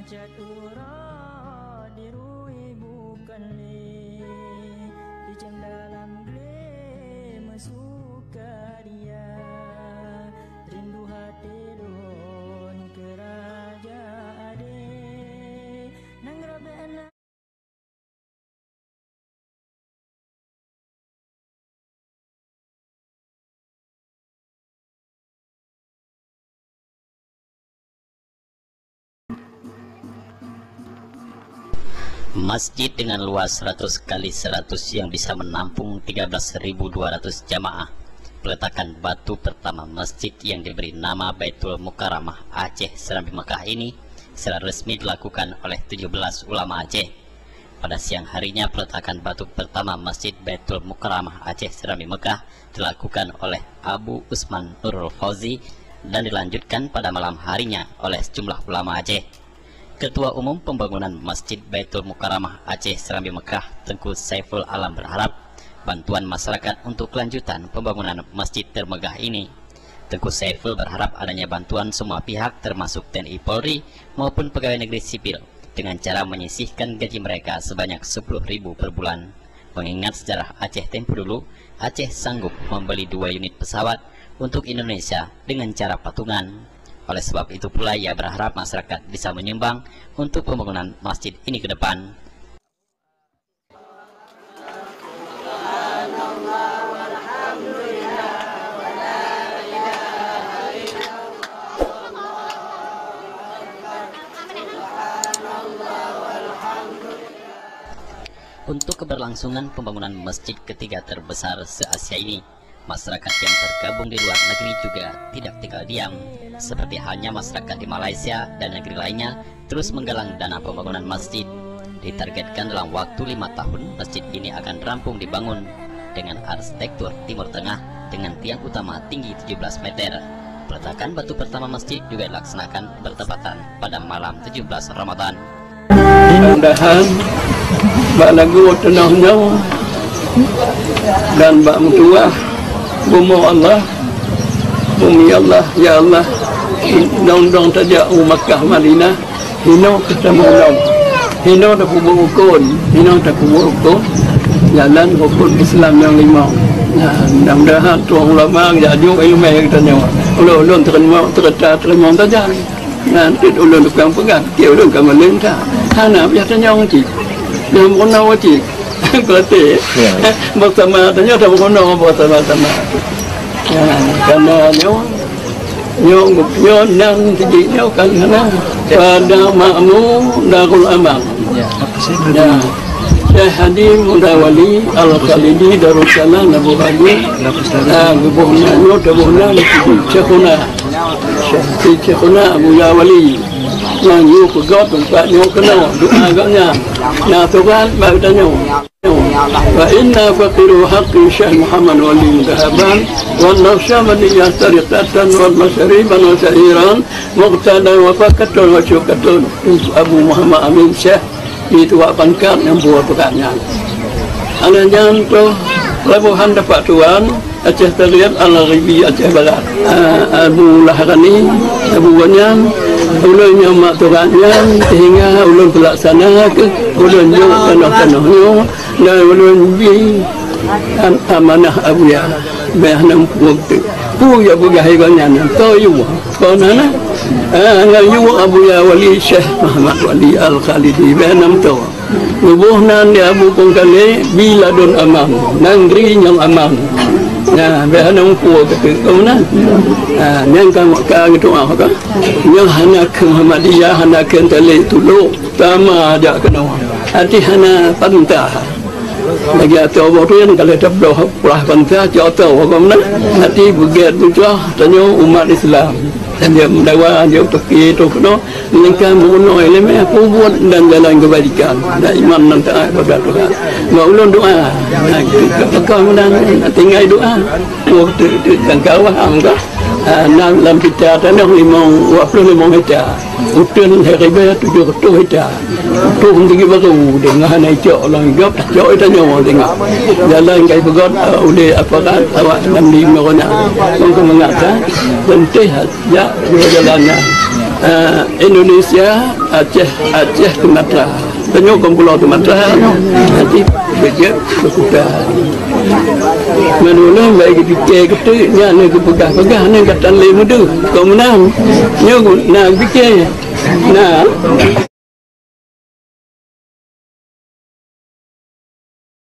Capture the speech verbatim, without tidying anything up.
Cat uroe dirui bukan lé, ijam dalam glé meusukaria. Rindu até lôn keu raja adé, nang robek na Masjid dengan luas seratus kali seratus yang bisa menampung tiga belas ribu dua ratus jamaah. Peletakan batu pertama masjid yang diberi nama Baitul Mukarramah Aceh Serambi Mekah ini secara resmi dilakukan oleh tujuh belas ulama Aceh. Pada siang harinya, peletakan batu pertama Masjid Baitul Mukarramah Aceh Serambi Mekah dilakukan oleh Abu Usman Nurul Fauzi dan dilanjutkan pada malam harinya oleh sejumlah ulama Aceh. Ketua Umum Pembangunan Masjid Baitul Mukarramah Aceh Serambi Mekah, Tengku Saiful Alam, berharap bantuan masyarakat untuk kelanjutan pembangunan masjid termegah ini. Tengku Saiful berharap adanya bantuan semua pihak, termasuk T N I Polri maupun pegawai negeri sipil, dengan cara menyisihkan gaji mereka sebanyak sepuluh ribu per bulan. Mengingat sejarah Aceh tempo dulu, Aceh sanggup membeli dua unit pesawat untuk Indonesia dengan cara patungan. Oleh sebab itu pula, ia berharap masyarakat bisa menyumbang untuk pembangunan masjid ini ke depan. Untuk keberlangsungan pembangunan masjid ketiga terbesar se-Asia ini, masyarakat yang tergabung di luar negeri juga tidak tinggal diam. Seperti halnya masyarakat di Malaysia dan negeri lainnya, terus menggalang dana pembangunan masjid. Ditargetkan dalam waktu lima tahun, masjid ini akan rampung dibangun dengan arsitektur Timur Tengah dengan tiang utama tinggi tujuh belas meter. Peletakan batu pertama masjid juga dilaksanakan bertepatan pada malam tujuh belas Ramadan. Mudahan bak lagu teunoh nyoe dan bak meutuwah bumoe Allah, bumi Allah, ya Allah, dong-dong tajak u Makkah Madinah, hinoe keu tamulom, hinoe tapeubuet rukon, hinoe tapeubuet rukon, jalan rukon Islam nyang limong. Nah, mudah-mudahan tuan ulama jak jok ileumèe geutanyoe. Ulôn-ulôn teurimong, teurimong saja. Nyan cit ulôn tukang peugah, keu ulôn ka malém that. Hana piah tanyong cit. Nyang meukeunong cit. Peurati. Ya. Beusama tanyoe dah meukeunong beusama-sama. Ya, karena nyoe, nyoe, nyoe nan sijik nyoe kan hana. Pada makmu Darul Aman. Ya. Ya. Syekh Hadi Mudawali Al-Khalidi Darussalam Abu Hadi. Ah, geuboh nan, nyoe geuboh nan Syekhuna. Syekhuna Abu Yawali. Nyang yue peugöt teumpat nyoe keunoe doa gobnyan. Na surat bak geutanyoe. Wa inna faqiru haqqi Syekh Muhammad Wali Dahaban, wa nafsa maniyah tariqatan, wa masyariban wa syahiran, muqtada wa fakatun wa syukatun. Abu Muhammad Amin Syekh. Di tuak pangkat nyang buet peugah nyan. Aneuk nyan toh pelabuhan Dapak Tuan, Aceh Tariet, Al-Aribi, Aceh Barat. Ah, Abu Lahrani, Abu Wanyan, ulôn nyang mak turan nyan, sehingga ulôn pelaksana keu ulôn jok tanoh-tanoh nyoe, dan ulôn bi am-, amanah Abuya. Bèk hana muphom teuk. Peue nyang peugah lé gobnyan nyan? Toh yue. Kon hana? Ah, ngon yue Abuya Wali Syekh Muhammad Wali Al-Khalidi. Bèk hana meutoe. Geuboh nan di Abu Pongkale, biladun aman. Nanggroe nyang aman. Nah, bèk hana muphom teuk. Kon hana? Ah, nyang ka, ka geudoa ka. Nyoe hana keu Muhammadiyah, hana keu tali tulok. Sama jak keunoe. Hati hana pantah. Lagèe ateueh boh tu nyang ka lheueh teubloh plah bansa cok ateueh, hukôm na. Hati beugèt tujoh tanyoe umat Islam. Dan dia meudawa, dia peuki tu keunoe, meulingka meurunoe ileumèe, peubuet dan jalan keubaikan. Dan iman dan taat kepada Tuhan. Bak ulôn doa. Nah, itu. Pakon mudah tinggai doa. Oh, tu, tu, dan kawah angka. Ah, na lam pita tanoh limong, dua puluh limong hekta. Uteuen lhèe ribèe tujoh reutôh hekta. Uteuen Bukit Baro, deungon hana icok lam gop, cok i tanyoe deungon. Jalan ka ipeugöt, eh, ulèe aparat awak Namdi Merona. Kon keu mangat, ha? Teuntèe jak dua jalan nyan. Ah, Indonesia, Aceh, Aceh Sumatra. Tanyoe kon pulo Sumatra. Nanti beujeuet beukuta. Meunurot bagi dike keuteuk nyan, neupeugah-peugah nyan ka tan lé meudeuh. Kon meunan. Nyoe na dike. Na.